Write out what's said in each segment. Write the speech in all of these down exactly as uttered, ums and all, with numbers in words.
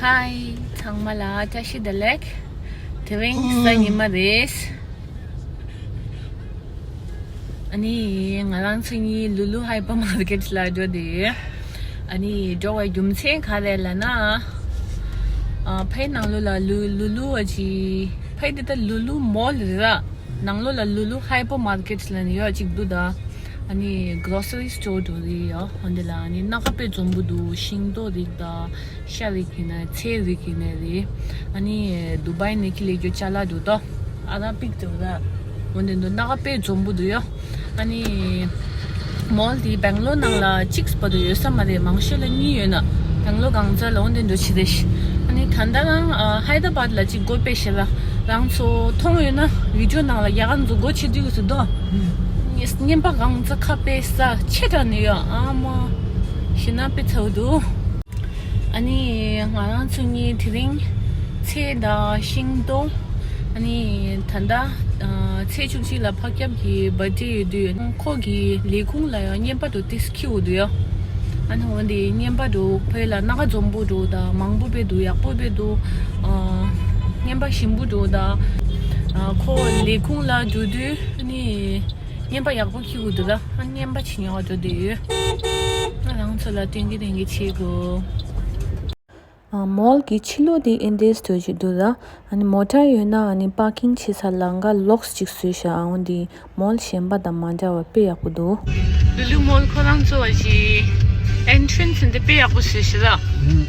ཧའི། ཚང་མ་ལ་བཀྲ་ཤིས་བདེ་ལེགས། དེ་རིང་གཟའ་ཉི་མ་རེད། ཨ་ནི་ང་རང་ཚོ་གཉིས་ལུ་ལུ་ཧའི་པར་མར་ཀེཊ་ལ་འགྲོ་དེ། ཨ་ནི་འགྲོ་བའི་རྒྱུ་མཚན་ག་རེ་ལབ་ན། ཨ་ཕའི་ནང་ལོ་ལ་ལུ་ལུ་ལུ་བ་ཅི། ཕའི་འདི་ད་ལུ་ལུ་མོལ་རེད་ར། ནང་ལོ་ལ་ལུ་ལུ་ཧའི་པར་མར་ཀེཊ་ལ་ནི་ཡོད་ཅིག་འདུག་ད། ཨ་ནི་གྷ་རོ་སི་རི་སི་ཊོར་འགྲོ་རེད་ཡོད། འོན་ཏེ་ལ་ཨ་ནི་སྣ་ཁ་དཔེ་འཛོམས་པོ་འདུག་ཤིང་ཏོག་རིགས་ད། ཤ་རིགས་ཡིན་ན་ཚལ་རིགས་ཡིན་ན་རེད། ཨ་ནི་དུ་བའི་ནས་ཁྱི་ལས་རྒྱུ་ཅ་ལག་འདུག་ཏོ། ཨ་ར་པིག་འདུག་ར། འོན་ཏེ་འདུག་སྣ་ཁ་དཔེ་འཛོམས་པོ་འདུག་ཡོད། ཨ་ནི་མོལ་དེ་སྦེང་ལོར་ནང་ལ་གཅིག་བར་དུ་ཡོད་ས་མ་རེད། མང་ཤོས་ལ་གཉིས་ཡོད་ན། སྦེང་ལོར་གང་ཚ་ལ་འོན་ཏེ་འདུག་ཆི་རེད། ཨ་ནི་ད་ལྟ་རང་ཧའི་ད་བཱད་ལ་གཅིག་སྒོ་ཕྱེ་ཤེ་ལ། རང་ཚོ་མཐོང་ཡོད་ན་བི་ཌིའོ་ནང་ལ་རྒྱ་གར་ཚོ་སྒོ་ཕྱེ་དུས་སུ་དོ། བརྙན་པ་གང་ཚ་ཁ་དཔེ་ས་ཆེ་དྲགས་ནས་ཡོད་ཨ་མ། ཤི་ན་དཔེ་ཚ་བོ་འདུག་ཨ་ནི་ང་རང་ཚོ་གཉིས་དེ་རིང་ཚལ་དང་ཤིང་ཏོག་ཨ་ནི་ད་ལྟ་ཚེས་བཅུ་གཅིག་ལ་ཕ་སྐྱབས་ཀྱི་བར་ཐི་ཌེ་ཡོད་དུས་ཁོ་གི་ལས་ཁུངས་ལ་ཡང་བརྙན་པ་འགྲོ་ཏིས་ཁྱི་འུ་འདུག་ཡ། ཨ་ནི་འོན་ཏེ་བརྙན་པ་འགྲོ་ཕོ་ལ་སྣ་ཁ་འཛོམས་པོ་འགྲོ་དང་མང་པོ་དཔེ་འདུག་ཡག་པོ་དཔེ་འདུག་བརྙན་པ་ཞིམ་པོ་འགྲོ་དང་། ཁོ་ལས་ཁུངས་ལ་འགྲོ་དུས་ཨ་ནི། བརྙན་པ་ཡག་པོ་ཁྱི་འུ་འདུག་ད། ཨ་བརྙན་པ་བྱེད་ཉོ་བ་འགྲོ་དེ་ཡོད། ང་རང་ཚོ་ལ་སྟོན་གི་དེང་གི་བྱེད་དགོས། ཨ་མོལ་གྱི་ཕྱི་ལོགས་དེ་ཨེ་འདྲས་སྟོད་ཅིག་འདུག་ད། ཨ་ནི་མོ་ཊ་ཡོད་ན་ཨ་ནི་པར་ཀིང་བྱེད་ས་ལ་འགའ་ལོགས་ཅིག་བཟོས་ཤག་ཨ་འོན་ཏེ་མོལ་གཞན་པ་དང་མ་འདྲ་བ་དཔེ་ཡག་པོ་འདུག་ལུ་ལུ་མོལ་ཁོ་རང་ཚོ་བ་ཞིག་ཨེན་ཊི་རན་སི་འདི་དཔེ་ཡག་པོ་བཟོས་ཤག་ད།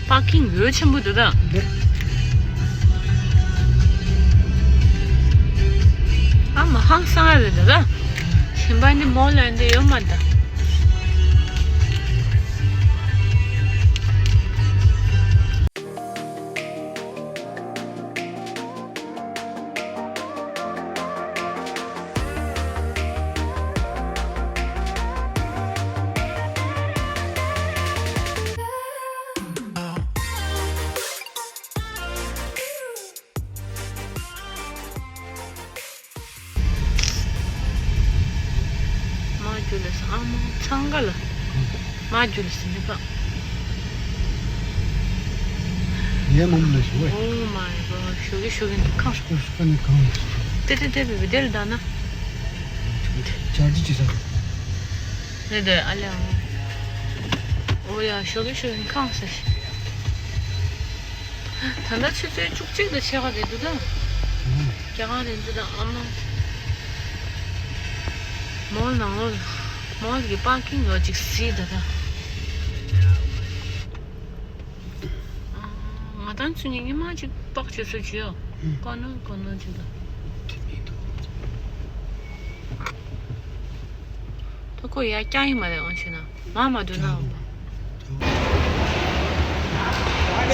པར་ཀིང་འོས་ཆེན་པོ་འདུག་ད། ཨ་མ་ཧང་སང་རེད་ད། གཞན་པ་འདི་མོལ་ལ་འདི་ཡོད་མ་ད། མ་རྒྱུ་ལས་ཨ་མ་འཚང་ཁ་ལ། མ་རྒྱུ་ལས་མི་པ། ཡས་མ་མ་ལ་ཞུ་བས། Oh my god ཞོགས་ཀས་ཞོགས་ཀས་འདི་ཁང་། ཞོགས་ཀས་ཞོགས་ཀས་འདི་ཁང་། ཏེ་ཏེ་ཏེ་བེ་བེ་དེ་ལ་ད་ན། ཅར་ཇི་ཅི་ས། རེད་དེ་ཨ་ལེ་ཨ། ཨོ་ཡ་ཞོགས་ཀས་ཞོགས་ཀས་ཁང་ཟེར། ད་ལྟ་ཆུ་ཚོད་བཅུ་གཅིག་དང་ཕྱེད་ཀ་རེད་འདུག་ད། རྒྱ་གར་རེད་འདུག་ད་ཨ་མ། མོལ་ནང་ལོགས་མོལ་གྱི་པར་ཀིང་ཡོད་ཅིག་གཟིགས་ད་ད། ང་དང་ཚོ་གཉིས་ཉི་མ་གཅིག་པག་བྱེད་ས་ཅི་ཡོད། ཀོ་ནོར་ཀོ་ནོར་ཅིག་ད། ད་ཁོ་ཡ་རྐྱང་ཡིན་མ་རེད་འོང་ཤེ་ན། མ་མ་འགྲོ་ན་འོང་།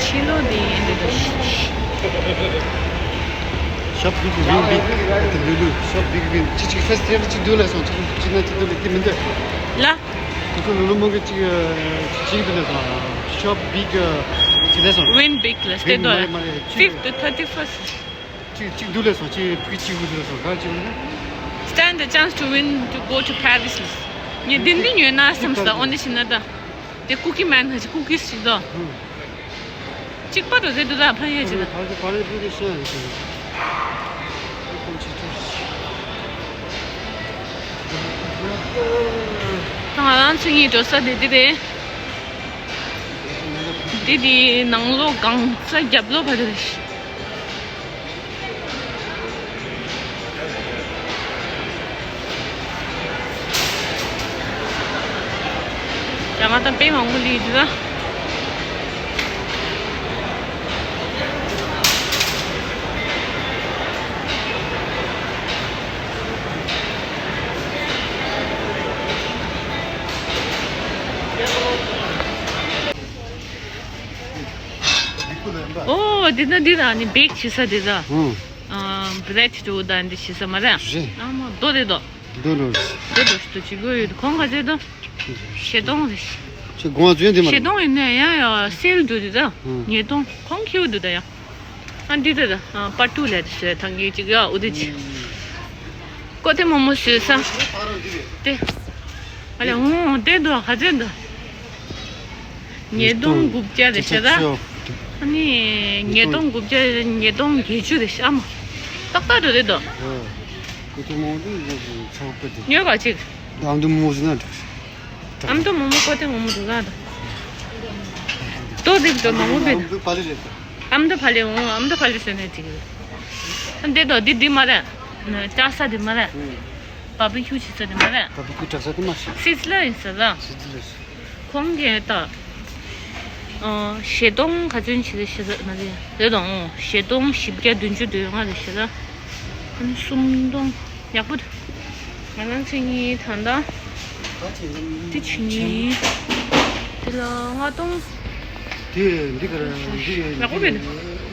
ཕྱི་ལོགས་འདི་ཡིན་འདི་འདུག Shop big, win big. ལུ་ལུ། Shop big, win. ཅི་ཅིག་ཧྥེ་སི་ཊི་བལ་ཅིག་འདུག་ལ་སོང་། ཅིག་ཅིག་ན་ཅིག་འདུག་ལ་དེ་མི་འདུག་ལ། དེ་ཚོ་ལུ་ལུ་མོ་གི་ཅིག་ཅིག་འདུག་ལ་སོང་། Shop big ཅིག་ལ་སོང་། Win big ལ་སྟེ་འདུག་ལ། མ་རེད་མ་རེད། Fifth to thirty-first. ཅིག་ཅིག་འདུག་ལ་སོང་། ཅིག་ཕུག་ཅིག་འདུག་ལ་སོང་། ག་ཅིག་ལ། Stand the chance to win to go to Paris. ངས་འདི་འདི་ཉོས་ན་བསམ་ས་འོ་འདི་ཞིག་ན་ད། དེ་ཀུ་ཀི་མན་ཧ་ཅི་ཀུ་ཀི་ཞིག་ད། གཅིག་པ་རུ་རེད་འདུག་ད་ཕན་ཡོད་ཅིག་ད། ད་ང་རང་ཚོ་གཉིས་འགྲོ་ས་དེ་འདི་རེད། འདི་དེ་ནང་ལོགས་གང་ས་རྒྱབ་ལོགས་བར་དུ་རེད། རང་ང་དང་དཔེ་མང་པོ་ལུས་འདུག་ད། ཨོ་འདི་ད་འདི་ད་ནི་བེག་བྱེད་ས་འདི་ད། ཨང་། བྷི་རེད་འདུག་ད་འདི་བྱེད་ས་མ་རེད། རེད། ཨ་མ་རྡོ་རེད་དོ། རྡོ་རེད། རྡོ་རེད་ཞིག་ཏུ་བྱེད་དགོས་ཡོད། གོང་ག་ཚད་དོ། བཞི་སྟོང་རེད། ཁྱེད་གོང་ཚོད་འདི་མ་རེད། བཞི་སྟོང་ཡིན་ན་ཡང་ཡང་སེལ་འགྲོ་འདི་ད། ཨང་། ཉིས་སྟོང་ཁོང་ཁྱེར་འདུག་ད་ཡང་། ཨ་འདི་ད་ད་པར་ཊུ་ལས་དེ་ཞེས་ཐང་གི་ཅིག་ཡ་འུ་དེ་ཅི། ཀོ་ཐེ་མོ་མོ་བཟོས་ས། དེ། ཨ་ལས་འོང་དེ་འདུག་ག་ཚད་འདུག་ཉིས་སྟོང་དགུ་བརྒྱ་རེད་ཤག་ད། ཨ་ནི་ཉིས་སྟོང་དགུ་བརྒྱ་ཉིས་སྟོང་བརྒྱད་ཅུ་རེད་ཤག་མ། ཏག་ཏག་འགྲོ་རེད་དོ། ཨོ། ཀུ་ཏུ་མོ་དུ་ཡོད་ཚོགས་པ་དེ། ཉོས་ག་ཅིག་ཨམ་དུ་མོ་ཟིན་ན་འགྲིག་ཨམ་དུ་མོ་མོ་ཀོ་ཏེ་མོ་མོ་འགྲོ་ག་དོ། ཏོ་རིབ་དོ་མ་མོ་བེད། ཨམ་དུ་ཕ་ལི་རེད་དོ། ཨམ་དུ་ཕ་ལི་འོང་ཨམ་དུ་ཕ་ལི་ཟེར་ནས་འགྲིག་རེད། འདི་དོ་འདི་འདི་མ་རེད། ལྕགས་ས་འདི་མ་རེད། བ་བི་ཁྱུ་བྱེད་ས་འདི་མ་རེད། བ་བི་ཁྱུ་གྲགས་ས་དེ་མ་ཤེས། སིཛ་ལར་ཡིན་ས་ལ། སིཛ་ལར། ཁོང་གིས་ད། ཨ། བཞི་སྟོང་ག་ཚོད་ཞིག་རེད་ཤག་ན་རེད། རེད་དང་། བཞི་སྟོང་བཞི་བརྒྱ་བདུན་ཅུ་དོན་ལྔ་རེད་ཤག་ལ། ཨ་ནི་སུམ་སྟོང་ཡག་པོ་འདུག་ང་རང་ཚོ་གཉིས་ད་ལྟ། འདི་བྱིན་ཡིན། འདི་ལ་ལྔ་སྟོང་། དེ་འདི་ག་རེ་འདི་ཡག་པོ་རེད།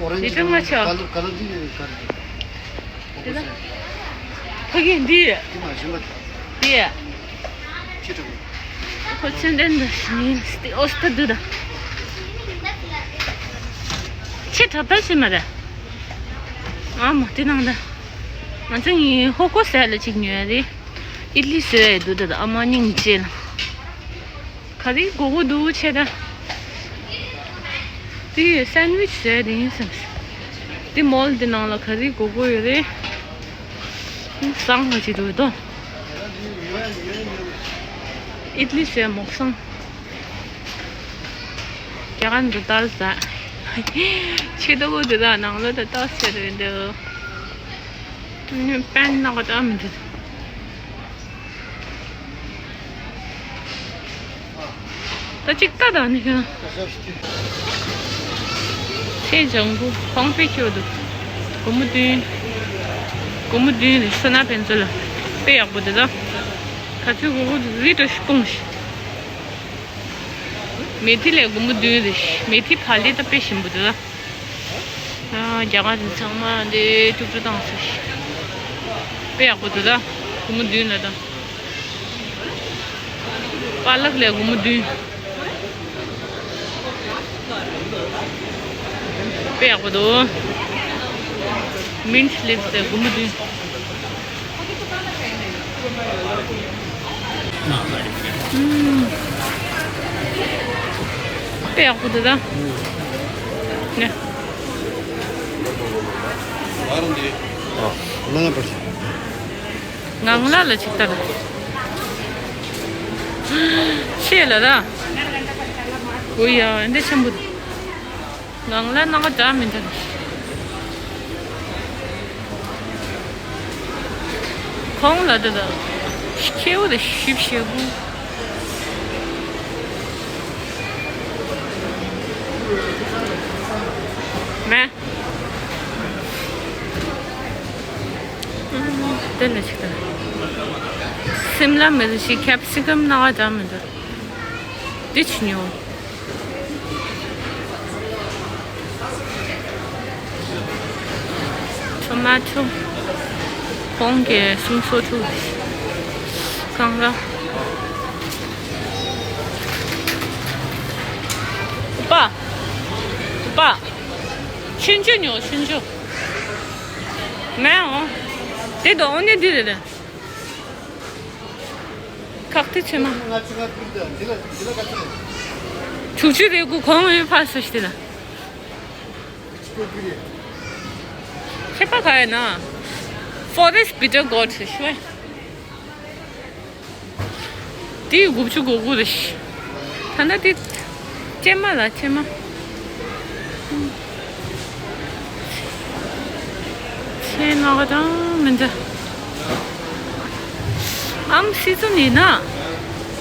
འོ་རེ་འཇི་འདི་ལྔ་ཆ། ག་ལ་ག་ལ་འདི་ག་རེ། དེ་ལ། ཕ་གི་འདི། དེ་མ་བྱིན་པ། དེ། ཁྱི་དྲག་ཁོ་ཚོན་ལྡན་འདི་ཞིག་སྟེ་ཨོ་སྟ་དུ་ད། ཁྱི་དྲག་ད་ཞིག་མ་རེད། ཨ་མ་དེ་ནང་ད། ང་ཚོ་གཉིས་ཧོ་ཀོ་ཟས་ལ་ཅིག་ཉོས་རེད། ཨིད་ལི་བཟོས་ཡ་འདུག་ད་ཨ་མ་སྙིང་རྗེ་ལ། ག་རེ་དགོས་དགོས་འདུག་ཆེ་ད། དེ་སན་ཝིཆ་བཟོས་དེ་ཡིན་བསམ། དེ་མོལ་དེ་ནང་ལ་ག་རེ་དགོས་དགོས་ཡོད་རེད། བཟང་བ་ཅིག་འདུག་དོ། ཨིད་ལི་བཟོས་མོག་བཟང་། རྒྱ་གར་འདི་ལྟར་ཟ། ཆེ་ད་གོ་དེ་དག་ནང་ལོ་ད་ལྟ་ཟེར་རེད་འདུག་པན་ནག་ད་མི་འདུག་ད་ཅིག་ལྟ་དང་ནི་ཁ། ཚེ་ལྗང་བུ་ཁོང་དཔེ་སྐྱོ་འདུག་སྒོར་མོ་བདུན། སྒོར་མོ་བདུན་རེད། སོ་ན་ཕན་ཚུན་ལ་དཔེ་ཡག་པོ་འདུག་ད་ག་ཚོད་སྒོར་མོ་རི་ཏོ་ཤི་སྤུངས་ཤི། མེ་ཐི་ལས་སྒོར་མོ་བདུན་རེད། མེ་ཐི་ཕ་ལི་ད་དཔེ་ཞིམ་པོ་འདུག་ད། ཨ། རྒྱ་གར་དེ་ཚང་མ་འདི་ཀྱུག་ཀྱུག་བཏང་ཚར་ཤག་དཔེ་ཡག་པོ་འདུག་ད། སྒོར་མོ་བདུན་ལ་ད། པ་ལག་ལས་སྒོར་མོ་བདུན། དཔེ་ཡག་པོ་འདུག་མིན་ཊི་ལིབ་ལས་སྒོར་མོ་བདུན། ཨུམ། དཔེ་ཡག་པོ་འདུག་ད། ནས། ཨ། ང་ལ་ལ་ཅིག་ལྟ་ལ། ཤེས་ལ་ར། འོ་ཡ་འདི་ཆེན་པོ་འདུག་ངང་ལ་སྣང་བ་འདྲ་མི་འདྲ་རེད། ཁོང་ལ་དེ་ལ་ཁྱེའུ་དེ་ཞིབ་ཞིབ་པོ། མེ། དེ་ལ་ཞིག་དང་། སིམ་ལ་མི་རུ་ཞིག་ཁེབ་སི་ཀམ་སྣང་བ་འདྲ་མི་འདྲ། འདི་ཆི་ཉོ། ཊོ་མ་ཊོ། ཁོང་གི་སུམ་སོ་ཊོ། གང་ལ། པ། པ། ཆུན་ཆུ་ཉོ་ཆུན་ཆུ། མེ་འོ། དེ་དོ་འོ་ནི་འདི་རེད། ཁག་ཏུ་ཆེ་མ། ཆུ་ཆུ་རེ་གུ་གོང་ཡོད་ཕ་སུ་ཤི་ལ། ཁྱེད་པ་ག་ཡིན་ན། Forest bitter gourd ཤི་བས། དེ་དགུ་བཅུ་གོ་དགུ་རེད། ད་ནི་དེ། ཅེ་མ་ལ་ཅེ་མ། ཆེ་ནག་དང་མི་འདྲ། ཨམ་སི་ཙུན་ཡིན་ན།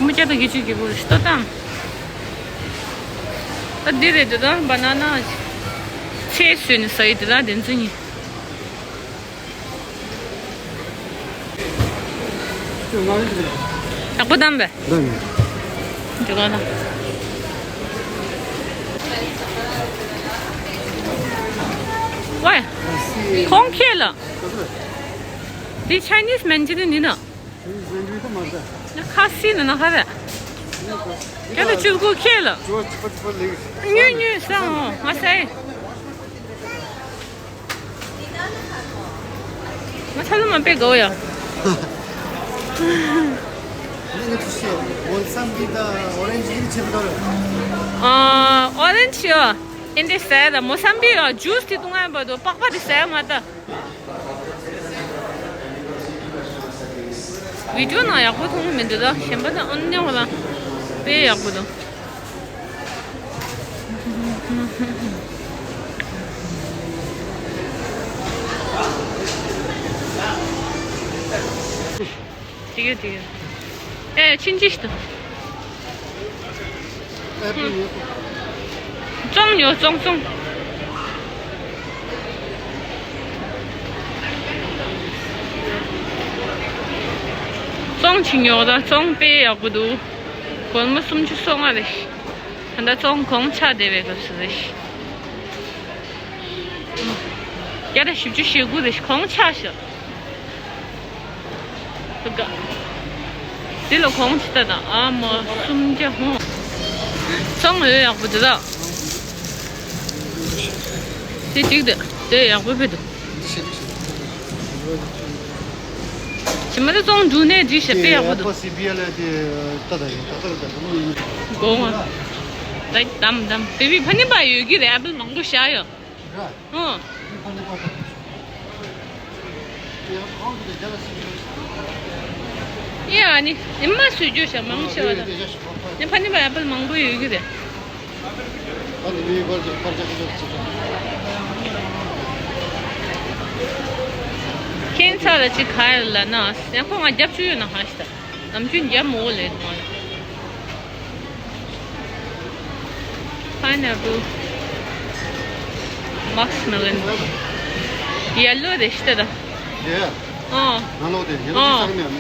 མུ་ཅ་དང་གི་ཅུ་གི་བོ་ཤི་ཏོ་དང་། ད་འདི་རེད་འདུག་ད་བ་ན་ན། ཆེ་སུན་ས་ཡི་དེ་ད་དེ་ཚོ་ཡིན། ཡག་པོ་བཏང་པས། འདི་ག་ན། ཝེ། ཁོང་ཁྱེད་ལ། འདི་ཆའི་ནིས་མན་ཅི་ནི་ནི་ན། ཁ་སི་ནི་ན་ཁ་རེ། ཁྱེད་ལ་བཅུ་དགུ་ཁྱེད་ལ། ཉུས་ཉུས་སང་ང་སའི། ང་ཚ་ལུ་མ་དཔེ་དགའ་བོ་ཡ། ཨོ་རེན་ཇི་ཡོ། ཨེ་འདྲས་ཟས་དང་མོ་བསམ་པའི་ཡང་ཇུས་དེ་བཏུང་ཡ་བར་དུ་པགས་པ་དེ་ཟས་མ་ད། བི་ཌིའོ་ནང་ཡག་པོ་མཐོང་གི་མི་འདུག་ད་གཞན་པ་ད་ཨོན་ཉོ་ལ་དཔེ་ཡག་པོ་འདུག་ཅིག་ཡོད་ཅིག་ཡོད། ཨེ་ཕྱིན་ཅི་ཞིག་ཏུ། བཙོང་ཉོ་བཙོང་བཙོང་། བཙོང་ཅིག་ཉོ་ད་བཙོང་དཔེ་ཡག་པོ་འདུག་སྒོར་མོ་སུམ་ཅུ་སོ་ལྔ་རེད། ད་ལྟ་བཙོང་གོང་ཆག་བསྡད་པའི་སྐབས་སུ་རེད། བརྒྱ་དང་བཞི་བཅུ་ཞེ་དགུ་རེད། གོང་ཆག་ཤག་དེ་ལ་གོང་ཆེ་ལྟ་དང་ཨ་མ་སུམ་བརྒྱ་ཧོ། བཙོང་ཡོད་ཡག་པོ་དེ་དག་དེ་གཅིག་དེ་དེ་ཡག་པོ་དཔེ་འདུག་ཞི་མ་དེ་བཙོང་འབྲུ་ནས་འདྲི་ཞེས་དཔེ་ཡག་པོ་འདུག་གོང་ད་དམ་དམ་བེ་བི་ཕ་ནི་པ་ཡོད་ཀྱི་རེད། ཨ་པལ་མང་པོ་བཞག་ཡོད། ཡ་ནི་ཉི་མ་སུས་རྒྱུ་ཞག་མང་ཆེ་བ་ལ་ནི་ཕ་ནི་པ་ཨ་པལ་མང་པོ་ཡོད་ཀྱི་རེད། ཁྱེད་ཚ་ལ་ཅི་ག་ཡོད་ལ་ན་ཡང་ཁོ་ང་རྒྱབ་བཅུག་ཡོད་ན་ཧ་ཤི་ད། ནམ་རྒྱུན་རྒྱ་མོ་ལས་དང་། Pineapple, muskmelon, yellow རེད་ཤི་ད། ཡེ། ཨ། ང་ལོ་དེ་ཡེ་ལོ་ཨ། ཅི་ཟ་གི་མེད།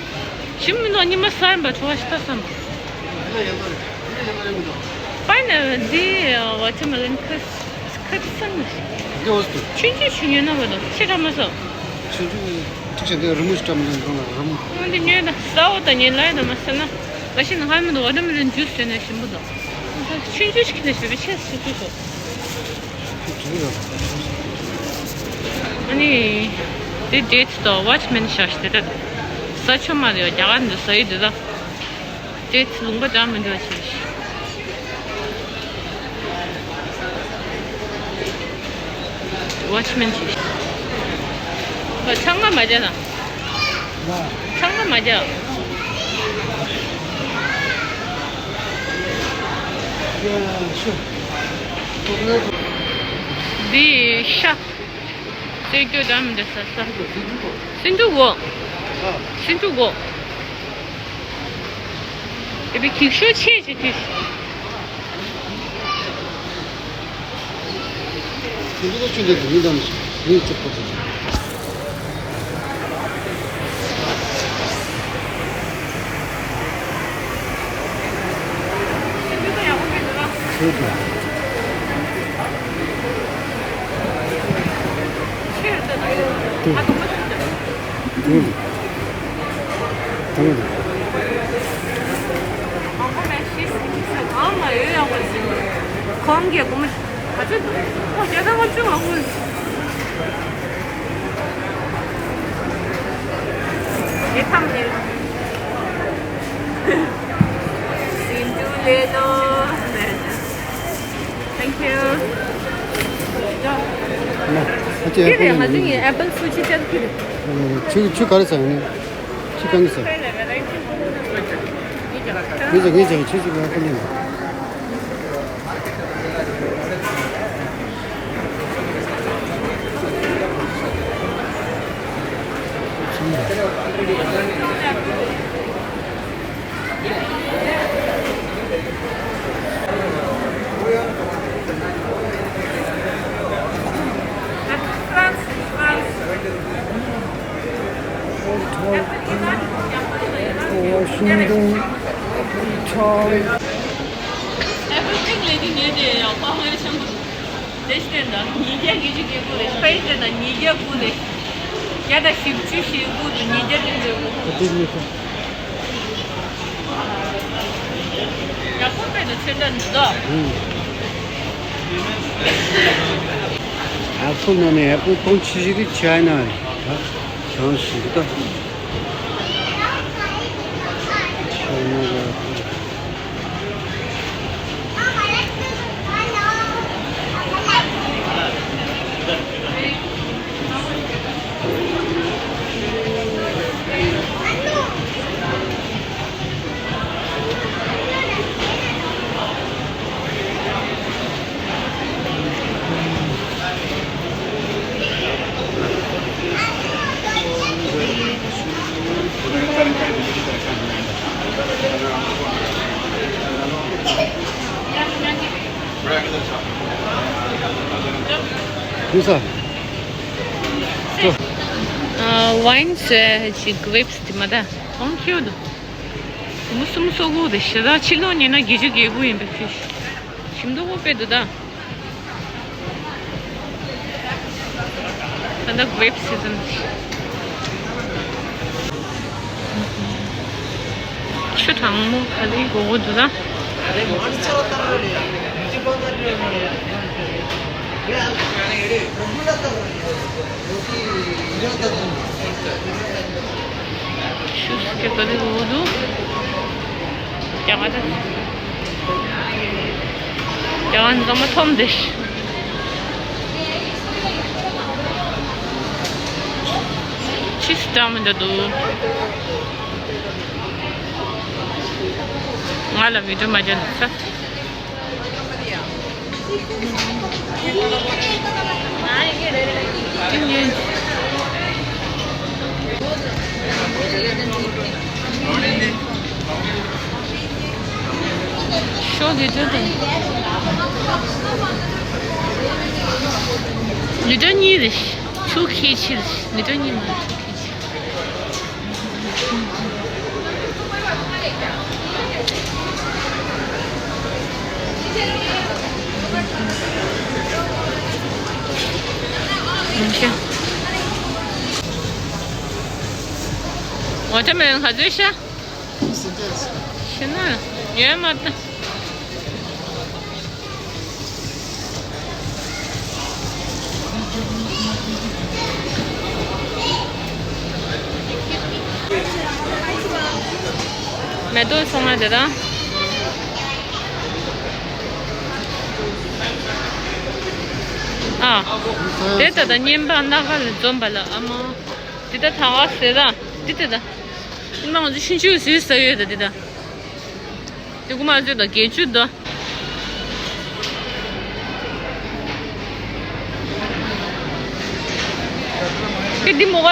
ཞིམ་མི་འདུག་ཉི་མ་གསར་པ་བྲོ་བ་ཤི་ད་བསམ། འདི་ལ་ཡེ་ལོ་རེད། འདི་ལ་ཡེ་ལོ་རེད་མི་འདུག Pineapple འདི་watermelon ཁ་ཁ་ཁ་སང་། འདི་འོ་སྟུ། ཆུང་ཆུང་ཆུང་ཡོད་ན་བ་དང་ཕྱི་དྲ་མ་སོ། ཆུང་ཆུང་ཐིག་ཤ་འདི་རི་མོ་ཞིག་བཀྲམ་ནས་འགྲོ་ལ་རི་མོ། འོ་འདི་ཉོས་ན་ས་འོ་དང་ཉེ་ལ་ཡོད་ན་མ་ས་ན། ལ་ཤི་ན་ཧ་མི་འདུག་ཝ་ཊར་མེ་ལོན་ཇུས་ཟོས་ནས་ཞིམ་པོ་འདུག་ཆུང་ཆུང་ཞིག་ནས་ཞུ་བའི་ཆེས་སུ་ཆུ་སོ། ཨ་ནི། འདི་ཌེ་ཊི་དང་ཝ་ཊར་མེ་ལོན་ཤག་ཤི་དེ་ད། ས་ཆོ་མ་རེད་བ་རྒྱ་གར་འདི་ས་ཡི་འདི་ད། ཌེ་ཊི་ལུང་པ་འདྲ་མི་འདྲ་ཞིག་ཝ་ཊར་མེ་ལོན་ཞིག་ཆང་ང་མ་རྒྱག་ན། ཆང་ང་མ་རྒྱག་འདི་ཤ། སྲོལ་རྒྱུན་འདྲ་མི་འདྲ་ས་ས། སེང་ཕྲུག་གོ། སེང་ཕྲུག་གོ། དེ་བས་འགྱིག་ཤོག་ཆེ་ཆེ་དེ། དེ་འདྲ་ཆུ་འདྲ་དེ་མི་འདྲ་མི་ཤེས་མི་ཚོགས་པ་དེ། གོང་གི་སྒོར་མོ་ག་ཚོད་འདུག་ཨོ་བརྒྱ་དང་ལྔ་བཅུ་ང་དགུ། ཨེ་ཐམ་ཨེ། སིན་དུ་ལེ་ལོ། Thank you. ཨ་ཅེ་ཨེ་པལ་ལེན་ན་ཨེ་པལ་སུ་ཅི་ཅར་ཁི་རེད། ཆུ་ཆུ་ག་རེ་ཟ་ཡོང་ནི། ཁྱི་གང་གི་ཟེར། ངེད་ཅག་ངེད་ཅག་ཁྱི་ཟེར་བ་ཁོ་ནི། Washington, Charlie. Everything lady near there, yeah, Pahang Chang. This then the media gives you good, space then the media good. Yeah, the ship to she good, media gives you good. ཡག་པོ་དཔེ་དུ་ཆེ་འདྲ་འདུག་ད། ཨ་ཁུ་ན་ནི་ཨ་ཁུ་ཁོང་ཆི་ཞིག་གི་ཆའི་ན་རེད། ཧ་ཞང་ཞིག་ད། ཆའི་ན་རེད། ཡིན་ས། ཨ། ཝའིན་ཟེར་ཅིག་གི་ཝེབ་སི་དེ་མ་ད་གང་ཁྱེར་འདུག་མུ་སུམ་སོ་གོ་དེ་ཤི་ད་ཕྱི་ལོགས་ཉན་ན་དགེ་ཆུ་རྒྱལ་པོ་ཡིན་པའི་ཕྱིར། ཞིམ་མདོག་པོ་དཔེ་འདུག་ད། ད་ལྟ་གི་ཝེབ་སི་ཛན། ཆུ་གྲང་མོ་ག་རེ་དགོས་དགོས་འདུག་ད། ཆུ་སྐྱེ་ག་རེ་དགོས་འདུག་རྒྱ་གར་ད། རྒྱ་གར་འཛོམས་མ་ཐོམ་དེ། ཆིས་ཏམ་འདི་འདུག་ང་ལ་བི་ཌིའོ་མ་བརྒྱབ་ན་ཚ། ཤོག་ལི་ཏྲ་དང་། ལི་ཏྲ་གཉིས་རེད། ཆུ་ཁྱི་ཕྱིར་ལི་ཏྲ་གཉིས་མ་ཆུ་ཁྱི་ཕྱིར། ཝ་ཊར་མེ་ལོན་ག་ཚོད་ཤ། ཤི་ན་ཡོད་མ་ད། མེ་ཏོག་ཚང་མ་དེ་དང་། ཨ། དེ་ད་ལྟ་བརྙན་པར་སྣ་ཁ་ལ་འཛོམས་པ་ལ་ཨ་མ། འདི་ད་ཐང་བ་ཟེར་ད། འདི་ད་ད། ཨ་མ་ང་ཚོ་ཆུང་ཆུང་བཟོས་ཟ་ཡོད་ད་འདི་ད། དེ་ཀུ་མ་བཟོས་ད་གས་ཆུ་ད། ཀི་འདི་མོ་ག་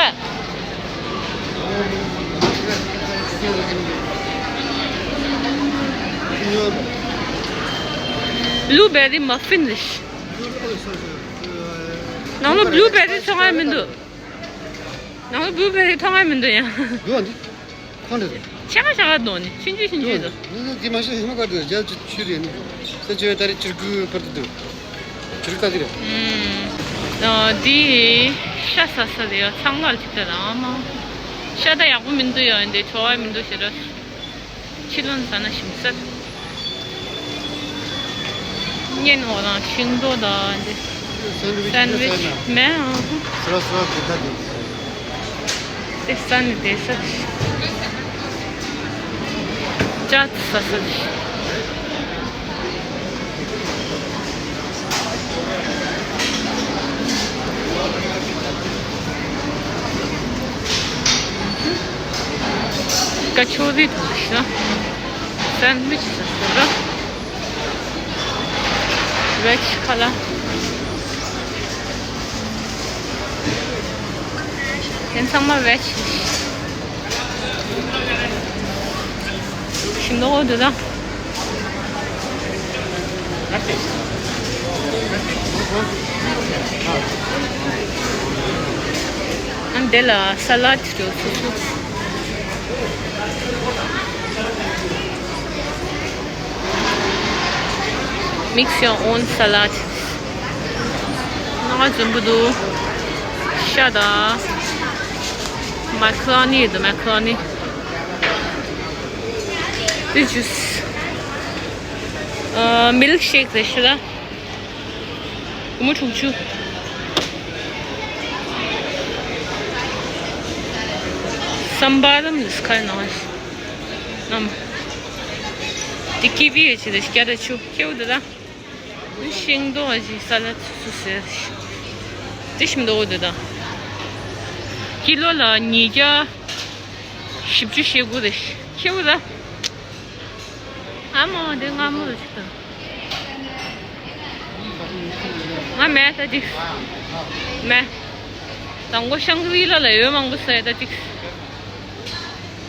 བླུ་བེ་རི་མ་ཕིན་རེད། ནང་ལོ་བླུ་བེ་རི་ཚོང་ང་མི་འདུག་ནང་ལོ་བླུ་བེ་རི་ཚོང་ང་མི་འདུག་ཡང་། འདུག་འདི། ཁོང་རེད། ཆ་ག་ཆ་ག་འདོན་ནི་ཆུང་ཆུང་ཆུང་ཆུང་འདུག་འདི་འདི་མ་ཤེས་ཧི་མ་ག་འདུག་རྒྱ་ཆུ་ཆུ་རེད་ནི། ས་ཆུ་ད་རེ་ཆུར་གུ་བར་དུ་འདུག་ཆུར་ཀ་དེ་རེད། ཨུམ། འདི་ཤ་ཟ་ས་རེད་ཡ། ཚང་མ་ལ་ཅིག་ད་རང་མ། ཤ་ད་ཡག་པོ་མི་འདུག་ཡ། འདི་བྲོ་བ་མི་འདུག་ཞེ་དྲག་ཕྱི་ལོགས་ཟ་ན་ཞིམ་ས། གཉེན་འོ་རང་ཤིང་ཏོག་དང་འདི། སན་ཝིཆ་སན་ཝིཆ་མེ་ཨང་། སོ་སོ་གི་ད་འདི། དེ་ས་ནི་དེ་ས་རེད། ཅ་ས་ས་རེད། ཀ་ཆོ་རི་དང་ཤ། སན་ཝིཆ་ཟེར་ཟེར་ར། ཝེཇ་ཁ་ལག་དེ་ཚང་མ་ཝེཇ། ཞིམ་མདོག་འདུག་ད། ཨ་འདི་ལ་ས་ལད་འདྲ་སོ་སོ། Mix your own salad. ང་འཛོམས་པོ་འདུག་ཤ་དང་། མ་ཀ་རོ་ནི་དང་མ་ཀ་རོ་ནི། འདི་ཇུས། ཨ། མིལ་ཤེག་རེད་ཤག་ལ། སྒོར་མོ་དྲུག་ཅུ། སམ་བྷ་རམ་ལ་སི་ཁ་ནང་ཨམ། འདི་ཀི་ཝི་ཡོད་ཅི་རེད་སྐྱ་ར་ཆུ་ཁེའུ་འདི་ལ། ཤིང་ཏོག་ཅིག་ས་ལ་ཚུ་ཚུ་ཟེར། དེ་ཞིམ་མདོག་འདུག་ད། ཀི་ལོ་ལ་ཉིས་བརྒྱ་བཞི་བཅུ་ཞེ་དགུ་རེད། ཁེའུ་ར། ཨ་མ་དེ་སྔ་མོ་རེད་ཅིག་ད། ང་མེད་ད་ཅིག་མེད། དང་པོ་ཤང་གི་རི་ལ་ལ་ཡོད་མང་པོ་ཟ་ཡ་ད་ཅིག་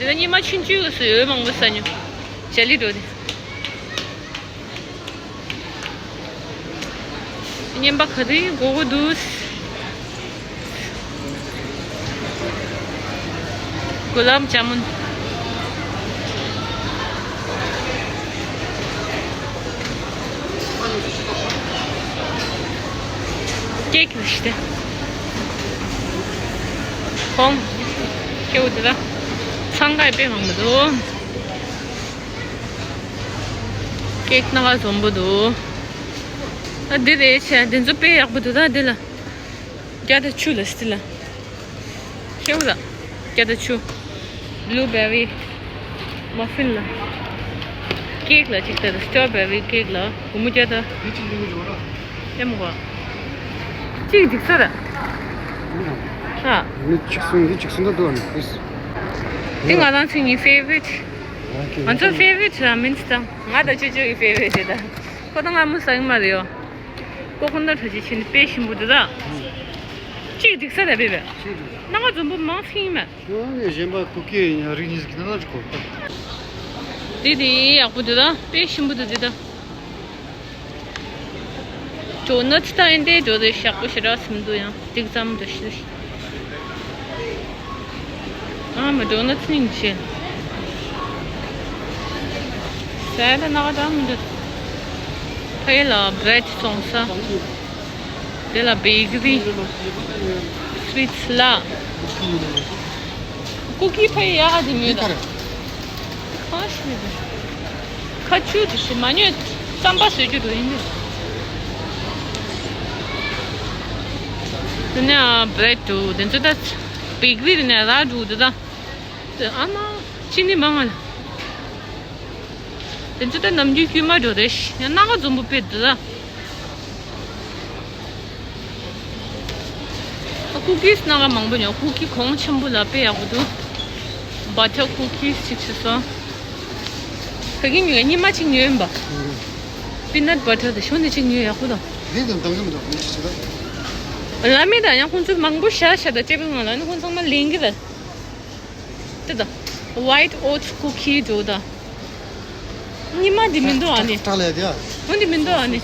དེ་ད་ཉི་མ་ཆུང་ཆུང་གི་སུ་ཡོད་མང་པོ་ཟ་ཉོ། ཇ་ལི་འགྲོ་དེ། བརྙན་པ་ག་རེ་དགོས་དགོས་འདུག་གུ་ལབ་ཇ་མུན། ཀེག་རེད་ཤག་དེ། གོང་། ཁེའུ་དེ་ལ། འཚང་ཁ་དཔེ་མང་པོ་འདུག་ཀེག་སྣ་ཁ་འཛོམས་པོ་འདུག་ཨ་འདི་རེད་ཆེ། འདི་ཚོ་དཔེ་ཡག་པོ་འདུག་ད་འདི་ལ། རྒྱ་དང་ཆུ་ལ་སི་ལ། ཁེའུ་ལ། རྒྱ་དང་ཆུ། བླུ་བེ་རི། མ་ཕིན་ལ། ཀེག་ལ་ཅིག་ལྟ། སི་ཊོ་བེ་རི་ཀེག་ལ་སྒོར་མོ་བརྒྱ་དང་། འདི་ཅི་ལུགས་འགྲོ་ར། ཡ་མོ་གོ། ཅིག་འགྲིག་ས་ར། ཧ། མི་གཅིག་གསུང་འདི་གཅིག་གསུང་ད་འདུག་ཨ་ནི་ཨིས། འདི་ང་རང་ཚོའི་ངའི་ཕེ་ཝ་རིཊ། ང་ཚོ་ཕེ་ཝ་རིཊ་ར་མིན་སི་དང་ང་དང་ཅོ་ཅོ་གི་ཕེ་ཝ་རིཊ་རེད་ད། ཁོ་དང་ང་མོ་ཟ་གི་མ་རེད་ཡོ། ཀོ་ཀོ་ནཊ་ཁྲ་ཅིག་ཕྱིན་དཔེ་ཞིམ་པོ་འདུག་ད། གཅིག་འགྲིག་ས་རེད་པས་པས། གཅིག་འགྲིག་སྣ་ཁ་འཛོམས་པོ་མང་ཕིང་མ། ཨ་ནི་གཞན་པ་ཀུ་ཀི་ཡང་རིགས་གཉིས་ཀྱི་ནང་ལ་གོ། དེ་དེ་ཡག་པོ་འདུག་ད། དཔེ་ཞིམ་པོ་འདུག་དེ་ད། ཌོ་ནཊ་ད་ཨེ་འདྲའི་འགྲོ་རེད་ཞག་པོ་ཞེ་དྲག་ཟིན་འདུག་ཡང་ཏིག་ཙམ་འདུག་ཤི། ཨ་མ་ཌོ་ནཊ་སྙིང་རྗེ། ཟས་ད་ནག་ད་མི་འདུག་ཕ་ཡུལ་ལ་བྲེད་བཙོང་ས། དེ་ལ་བེ་ཀ་རི། སུ་ཝིཊ་ལ། ཀུ་ཀི་ཕ་ཡུལ་ཡག་ག་དེ་མོད་ད། ཁ་ཤི་མི་འདུག་ཁ་ཆུ་དེ་ཤི་མ་ཉོས། རྩམ་པ་བཟོས་རྒྱུ་འགྲོ་ཡིན་ནི། དེ་ནས་བྲེད་འདུག་དེ་ཚོ་ད། བེ་ཀ་རི་དེ་ནས་རག་འདུག་དེ་ད། དེ་ཨ་མ། ཅི་ནི་མང་ང་ལ། དེ་ཚོ་ད་ནམ་རྒྱུན་དཀྱུས་མ་འགྲོ་རེད་ཤི། ཡང་སྣ་ཁ་འཛོམས་པོ་དཔེ་འདུག་ད། ཀུ་ཀིས་སྣ་ཁ་མང་པོ་ཉོ། ཀུ་ཀི་གོང་ཆེན་པོ་ལ་དཔེ་ཡག་པོ་འདུག་བྷ་ཊར་ཀུ་ཀིས་ཅིག་བྱས་སོང་། ཕ་གི་ཉོས། ཉི་མ་གཅིག་ཉོས་ཡིན་པ། པི་ནཊ་བྷ་ཊར་དེ་གཞུང་ནས་གཅིག་ཉོས་ཡག་པོ་དང་། རིགས་དང་འདང་གི་མི་འདུག་ངས་ཅི་བྱེད་ད། ལ་མི་དང་ཡང་ཁོང་ཚོ་མང་པོ་ཤ་ཤ་དང་སྤྲད་པའི་ངང་ལ་ནི་ཁོང་ཚང་མ་ལེན་གི་རེད། དེ་དང་། ཝའིཊ་ཨོ་ཊི་ཀུ་ཀི་འགྲོ་ད། ཉི་མ་འདི་མི་འདུག་ཨ་ནི། ཏྲ་ལ་ཡ་དེ་ཨ། འོ་འདི་མི་འདུག་ཨ་ནི།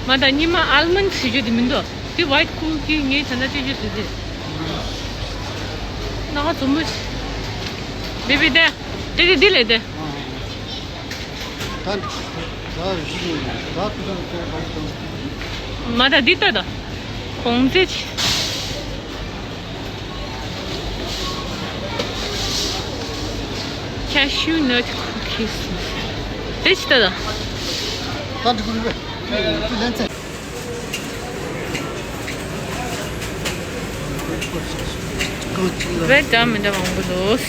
མ་ད་ཉི་མ་ཨལ་མོན་ཌི་ཟེར་རྒྱུ་འདི་མི་འདུག་དེ་ཝའིཊ་ཀུ་ཀི་ངས་ད་ལྟ་སྤྲད་རྒྱུ་དེ་དེ། སྣ་ཁ་འཛོམས་པོ། བེ་བི་དེ། དེ་དེ་དེ་ལས་དེ། ད་ད་རེ་ཞིག་ད་ཁུ་ཚང་ཚོ་ག་ཚོད། མ་ད་འདི་ལྟ་ད། གོང་ཚད་ཆེ། ཁེ་ཤུ་ནཊ་ཀུ་ཀིས། དེ་ཅི་ལྟ་ད། ད་འགྲིག་གི་རེད་པས། ཁྱོད་ལན་ཚད། བེ་ད་མི་འདྲ་མང་པོ་འདུག་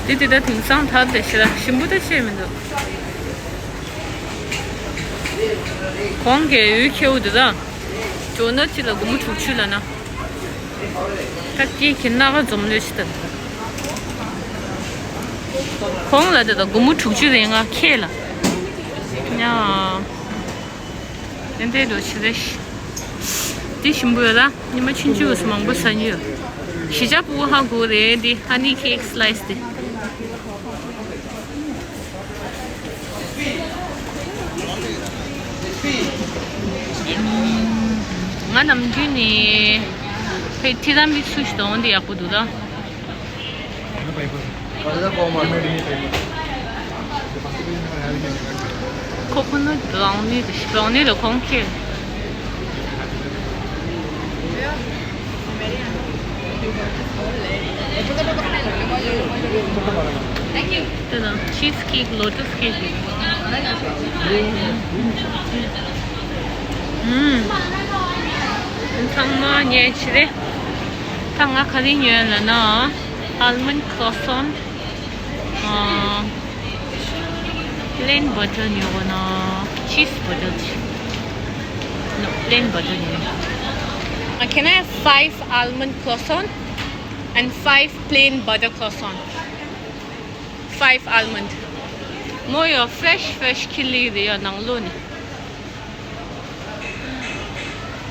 དེ་དེ་ད་དེང་སང་ཐབས་དེ་ཞེ་དྲག་ཞིམ་པོ་ད་བཤད་མི་འདུག་གོང་གི་འོད་ཁྱེའུ་དེ་ད། ཇོ་ནོ་ཅི་ལ་སྒོར་མོ་དྲུག་ཅུ་ལ་ན། ད་སྐྱེས་ཁྱེད་སྣ་ཁ་འཛོམས་ལོས་ཤི་ད། གོང་ལ་དེ་ད་སྒོར་མོ་དྲུག་ཅུ་རེད་ང་ཁྱེད་ལ། ཉ། དེ་འདྲའི་འགྲོ་ཆི་རེད། དེ་ཞིམ་པོ་ཡོད་ལ། ཉི་མ་ཆུང་ཆུང་སུ་མང་པོ་ཟ་ཉི་ཡོད། གཞིས་ཆགས་ཕྲུ་གུ་ཧ་གོ་རེད་དེ། ཧ་ནི་ཁེག་སི་ལའི་སི་དེ། ང་ནམ་རྒྱུན་ནས་ཕའི་ཐི་ར་མི་སུ་ཞིག་འདོན་དེ་ཡག་པོ་འདུག་ད། ཁོ་ཁོ་ནི་བྷ་རའུ་ནི་དེ་བྷ་རའུ་ནི་ལ་གོང་ཁེལ། དེ་དང་ཆིས་ཀེག་ལོ་ཊས་ཀེག་རེད། ཨུམ། ཚང་མ་ཉལ་ཆི་རེད། ད་ང་ག་རེ་ཉོས་ལབ་ན། ཨལ་མོན་ཁོ་སོན། ཨ། པི་ལེན་བྷ་ཊར་ཉོ་གོ་ན། ཆིས་བྷ་ཊར་ཆི། No, plain butter ཉོ། Uh, can I have five almond croissant and five plain butter croissant? Five almond. མོ་ཡོ་ཕེ་རེཤ་ཕེ་རེཤ་ཁི་ལི་རེད་ཡ་ནང་ལོགས་ནས།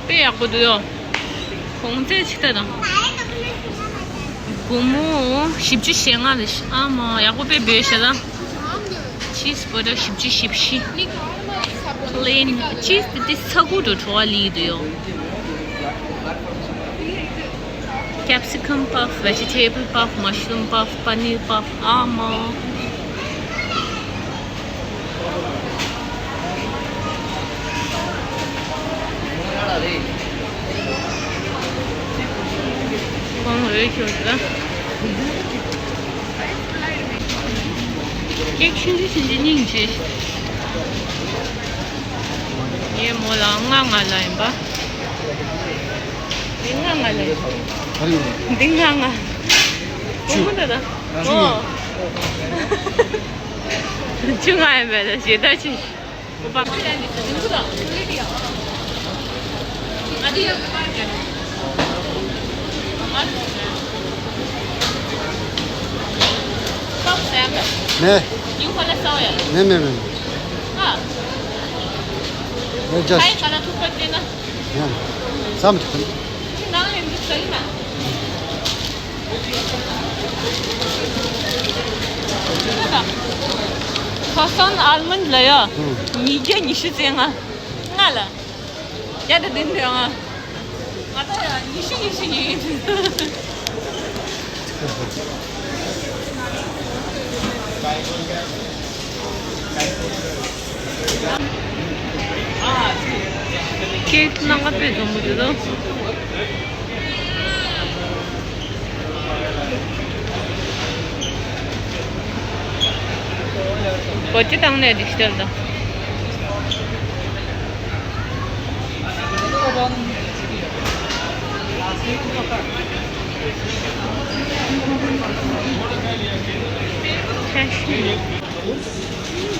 དཔེ་ཡག་པོ་འདུག་ཡོ། གོང་ཚད་ཅིག་ལྟ་དང་། སྒོར་མོ་བཞི་བཅུ་ཞེ་ལྔ་རེད་ཤག་ཨ་མ་ཡག་པོ་དཔེ་འབོད་ཤག་ད། ཅིས་བོ་ཊལ་བཞི་བཅུ་ཞེ་བཞི། པི་ལེན་ཅིས་དེ་དེ་ས་ཁུག་ཏུ་བྲོ་བ་ལི་དུ་ཡོད། Capsicum puff, vegetable puff, mushroom puff, paneer puff, ཨ་མ། ཁོང་འོས་ཤོར་ལ། ཀེག་ཤིང་ཏུ་ཤིང་ཏུ་སྙིང་རྗེ། ངས་མོ་ལ་ལྔ་ལྔ་ལ་ཡིན་པ། འདི་ལྔ་ལྔ་ལ་ཡིན། ག་རེ་ཡིན། འདི་ལྔ་ལྔ། བཅུ། བུ་མོ་ད་ད། བཅུ་ཡིན། ཨོ། བཅུ་ལྔ་ཡིན་པས་ད་ཞེ་ད་ཆེ། ནས། ནས་ནས་ནས། ནས་just། ཡང་། བསམ་གྱི། ཁ་སང་ཨལ་མོན་ཌི་ལ་ཡ། ཨུམ། ཉིས་བརྒྱ་ཉི་ཤུ་རྩ་ལྔ། ལྔ་ལ། བརྒྱ་དང་བདུན་དང་ལྔ། ང་ད་ཡ་ཉི་ཤུ་ཉི་ཤུ་ཡིན། ཀེག་སྣ་ཁ་དཔེ་འཛོམས་པོ་འདུག་ད། སྒོ་ཕྱེ་བཏང་ནས་འགྲིག་ཤག་ད།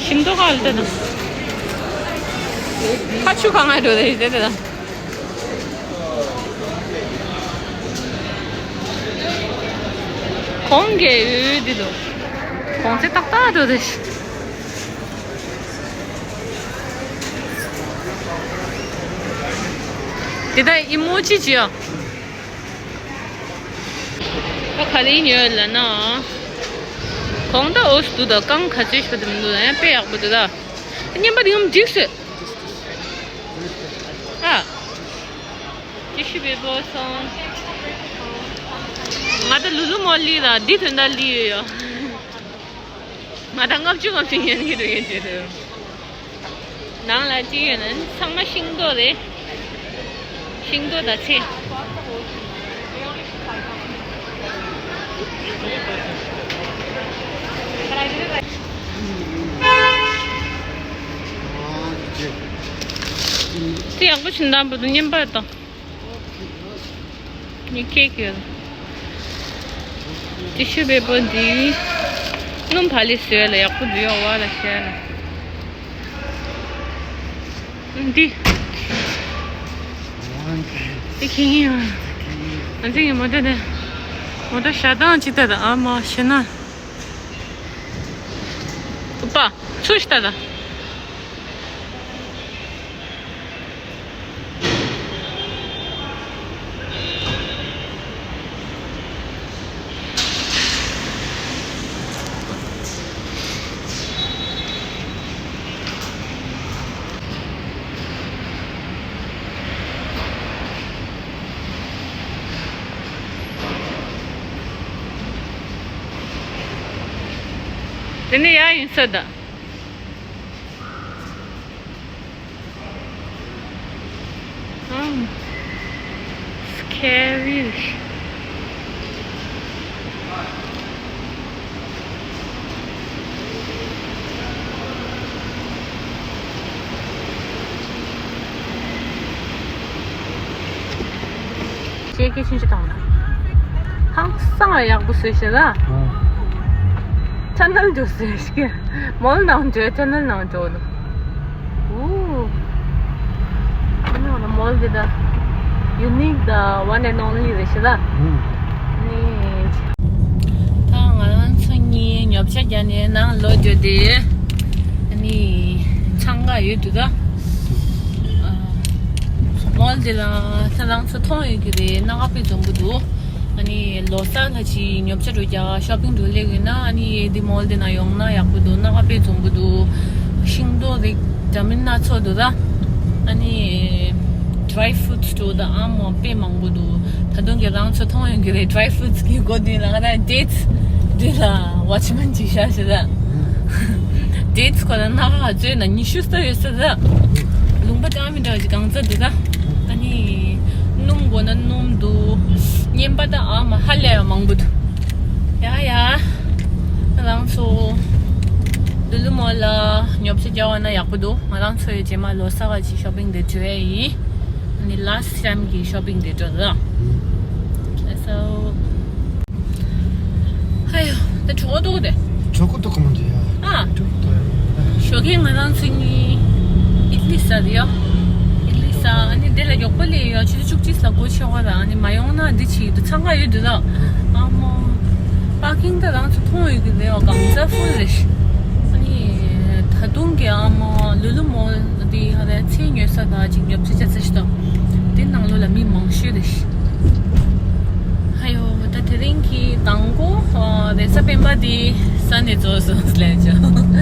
ཤིང་ཏོག་ག་ལ་ད་ད། ཁ་ཆུ་གང་ང་འགྲོ་དེ་རེད་དེ་ད། གོང་གི་འོད་འདི་འདུག་གོང་ཚད་ཏག་ཏག་འགྲོ་དེ། དེ་ད་ཨི་མོ་ཅི་ཅི་ཡ། ད་ག་རེ་ཉོས་ལབ་ན། གོང་ད་འོ་སུ་འདུག་ད་རྐང་ག་ཚོད་ཞིག་དེ་མི་འདུག་ཡང་དཔེ་ཡག་པོ་འདུག་ད། རྔན་པ་དེ་ངམ་འགྲིག་སོང་། ཨ། ཅི་ཞུ་བའི་བོ་སོང་། ང་ད་ལུ་ལུ་མོ་ལི་ལ་འདི་དོན་དག་ལི་ཡོད་ཡོད། ང་ད་ལྔ་བཅུ་ལྔ་བཅུ་ཉན་གི་འགྲོ་ཡོད་ཅེས་དོ། ནང་ལ་ཅི་ཡོད་ན་ཚང་མ་ཤིང་ཏོག་རེད། ཤིང་ཏོག་དང་ཚལ། དེ་ཡག་པོ་ཞིག་འདམ་པོ་འདུག་རྔན་པ་དང་། ནི་ཁེག་ཡོད། ཏི་ཤུ་པེ་པར་འདི། སྣུམ་བ་ལི་བཟོས་ལ་ཡག་པོ་འདུག་ཡོད་བ་ལ་བཤད་ལ། འདི། འདི་ཁེག་ཡིན་ཡོད། ང་ཚོ་ཡི་མོ་ཊ་དེ། མོ་ཊ་ཞག་དང་ཅི་ལྟ་དང་ཨ་མ་ཤེ་ན། ཨུ་པ། ཚུར་ཤི་ལྟ་དང་། དེ་ནས་ཡར་ཡིན་ས་ད། ཨང་། སི་ཁེ་རི། ཅེ་ཀེ་ཆུང་ཆུང་དང་། ཧང་སང་ཡག་པོ་བཟོས་ཤག་ལ། ཨང་། ཅ་ནལ་འགྲོ་ཟེར་ཞིག་མོལ་ནང་འགྲོ་ཅ་ནལ་ནང་འགྲོ་ནོ། ཨོ། ཨ་ནི་ཨ་ནི་མོལ་འདི་ད། Unique the one and only རེད་ཤག་ལ། ཨང་། ནི། ད་ང་རང་ཚོ་གཉིས་ཉོ་ཆ་རྒྱག་ནས་ནང་ལོག་འགྲོ་དེ། ཨ་ནི། འཚང་ཁ་ཡོད་འདུག་ད། ཨ། མོལ་འདི་ལ་ད་རང་ཚོ་མཐོང་ཡོད་ཀྱི་རེད། སྣ་ཁ་དཔེ་འཛོམས་པོ་འདུག་ཨ་ནི་ལོ་གསར་ལ་ཅིག་ཉོ་ཆ་འགྲོ་རྒྱུ་ཤོ་པིང་འགྲོ་སླེབས་ཡོད་ན། ཨ་ནི་འདི་མོལ་འདི་ན་ཡོང་ན་ཡག་པོ་འདུག་སྣ་ཁ་དཔེ་འཛོམས་པོ་འདུག་ཤིང་ཏོག་རིགས་འདྲ་མིན་སྣ་ཚོགས་འདུག་ད། ཨ་ནི་dry fruits འགྲོ་ད་ཨ་མོ་དཔེ་མང་པོ་འདུག་ད་དུང་གི་རང་ཚོ་མཐོང་ཡོང་གི་རེད། dry fruits གི་སྒོ་མདུན་ལ་ང་ད་dates འདི་ལ་watchman ཅིག་བཞག་ཤི་ད། dates ཁོ་ན་སྣ་ཁ་བཙོས་ན་ཉི་ཤུ་ཙམ་ཡོད་ས་ད། ལུང་པ་ཅང་མི་འདྲ་བ་ཅིག་གང་ཚ་འདུག་ད། ཨ་ནི་སྣུམ་དགོས་ན་སྣུམ་འདུག་རྔན་པ་ད་ཨ་མ་ཧ་ལས་ཡ་མང་པོ་འདུག་ཡ་ཡ། ང་རང་ཚོ་ལུ་ལུ་མོལ་ལ་ཉོ་ཆ་རྒྱག་པ་ན་ཡག་པོ་འདུག་ང་རང་ཚོ་ཡི་རྗེས་མ་ལོ་གསར་བ་ཅིག་ཤོ་པིང་དེ་འགྲོ་ཡ་ཡིན། ཨ་ནི་last time གི་ཤོ་པིང་དེ་འགྲོ་ད། So ཧ་ཡོ། ད་གྲོད་ཁོག་ལྟོགས་དེ། གྲོད་ཁོག་ལྟོགས་ག་མ་འདྲ་ཡ། ཨ། གྲོད་ཁོག་ལྟོགས་ཡ། ཞོགས་ཀས་ང་རང་ཚོ་གཉིས་ཨིད་ལི་ཟ་རེད་ཡ། ཨིད་ལི་ཟ། ཨ་ནི་དེ་ལ་མགྱོགས་པོ་སླེབས་ཡོད། ཆུ་ཚོད་བཅུ་གཅིག་ལ་སྒོ་ཕྱེ་བ་ར། ཨ་ནི་མ་ཡོང་ན་འདི་བྱེད་དུ་འཚང་ཁ་ཡོད་འདུག་ལ། ཨ་མོ། པར་ཀིང་ད་རང་ཚོ་མཐོང་ཡོད་ཀྱི་རེད་བ། གང་ཚ་ཧྥུལ་རེད། ཨ་ནི་ད་དུང་གི་ཨ་མོ་ལུ་ལུ་མོལ་འདི་ཧ་ལས་ཚལ་ཉོ་ས་དང་ཅིག་ཉོ་ཆ་ཆ་ཚ་ཞིག་དང་། དེ་ནང་ལོགས་ལ་མི་མང་ཤོས་རེད། ཧ་ཡོ། ད་དེ་རིང་གི་དང་པོ་རེས་གཟའ་སྤེན་པ་དེ་ཟ་ནས་རྫོགས་སོང་ལབ་བྱུང་།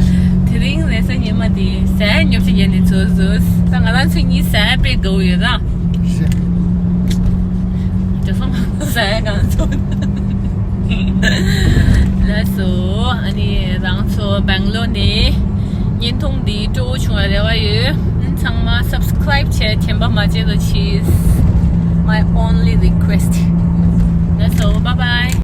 དེ་རིང་རེས་གཟའ་ཉི་མ་དེ་ཟས་ཉོ་ཆ་ཉོས་ནས་རྫོགས་སོང་། ད་ང་རང་ཚོ་གཉིས་ཟས་དཔེ་དགའ་བོ་ཡོད་ར། ཞེས། དེ་སོང་ཟས་གང་ཚོ། ལགས་སོ། ཨ་ནི་རང་ཚོ་སྦེང་ལོར་ནས་བརྙན་ཐུང་འདི་སྤྲོ་བོ་བྱུང་བའི་རེ་བ་ཡོད། ཚང་མ་subscribe བྱས་དྲན་པ་མ་བརྗེད་རོགས་གྱིས། My only request. ལགས་སོ། Bye bye.